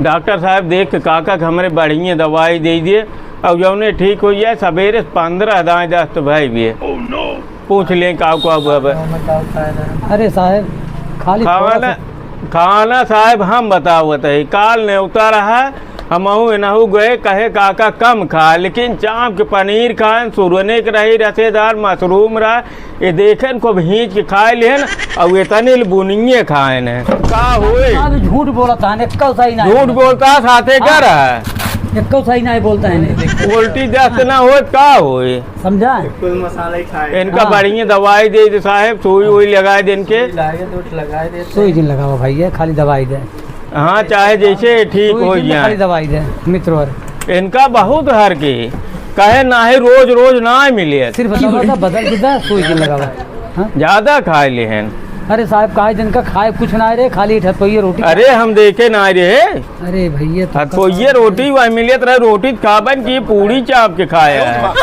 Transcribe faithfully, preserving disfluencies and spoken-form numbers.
डॉक्टर साहब, देख के काका के हमरे बढ़िया दवाई दे दिए, और जौने ठीक हो जाए, सबेरे से पन्द्रह दाएँ दस्त भई भी है। पूछ लें का, का हुआ बे? अरे साहब, खाली थोड़ा खाना, सा खाना साहब हम बतावत है, काल नेवता रहा, हमहू एनहू गए, कहे काका कम खा, लेकिन चाप के पनीर खाएन, सुरने के रही रसेदार, मशरूम रहा, ये देखेन को भींच के खाए लेन, और इतने ल बुनिए खाएन है। का होए? अभी झूठ बोलत है, एक्को सही नहीं झूठ बोलता। बोलता है, साथे हाँ। कर है। एक्को सही नहीं बोलता है, नहीं। उल्टी दस्त ना होए, का होए? समझा? कुल मसाला ही खाए। इनका हाँ। बढ़िया दवाई दे दे साहेब, सुई उई लगाए दे इनके। सुई लागे तो लगाए दे। सुई जिन लगावा भैया, खाली दवाई दे। हाँ, चाहे जैसे ठीक सुई हो जिन जाए। खाली दवाई दे, मित्रवर। इनका बहुत हर के, कहे नाही रोज रोज ना मिले। सिर्फ दवा का बदल के दे, सुई जिन लगावा। हाँ? ज्यादा खाए लेहन। अरे साहेब, काहे जिनका खाए कुछ ना रे, खाली ठतोइये रोटी। अरे हम देखे ना रहे। अरे भैया, तो ठतोइये रोटी वह मिलत रहे, रोटी खाबन की पूड़ी चाप के खाया है।